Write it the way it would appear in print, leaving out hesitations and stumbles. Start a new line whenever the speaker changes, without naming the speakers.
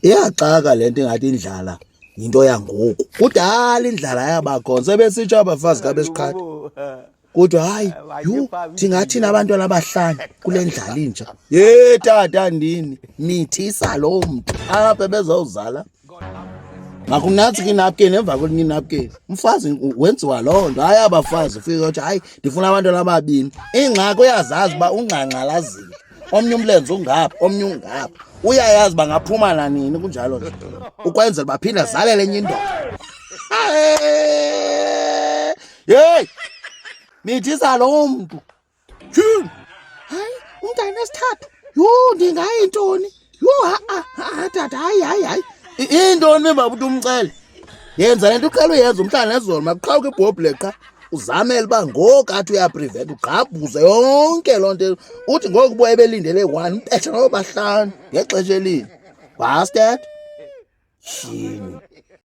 Iyaxaka le nto ingathi indlala yinto yangoku. Kudala indlala yabakhona, sebesitsho abafazi xa besiqhatha. Kodwa hayi, yhu, ndingathini abantwana abahlanu kule ndlala inja? Ye tata ndini, mithisa loo mntu apha ebezawuzala. Makunantsi ke inapkeni emva kwelinye inapkeni. Umfazi wenziwa loo nto. Hayi abafazi ufike uthi hayi ndifuna abantwana ababini. Ingxaki uyazazi uba ungxangxalazile. Omnye umlenze ungapha, omnye ungapha. Uyayazi uba ngaphuma nanini kunjalo nje. Ukwenzela uba aphinde azalele enye indoda. Yeyi! Mithisa loo mntu. Tyhini! Hayi, umntana esithathu. Yho, ndingayintoni? Yho, ha-a, ha-a tata, hayi, hayi, hayi. Intoni baba uthi umcele? Yenza le nto uqhela uyenza umhla nezolo, makuqhawuke ibhobhile qha. Uzamele uba ngoku athi uyaprevent, ugqabhuze yonke loo nto. Uthi ngoku uba ebelindele one, umpethe noba bahlanu ngexesha elinye. Bastard. Tyhini.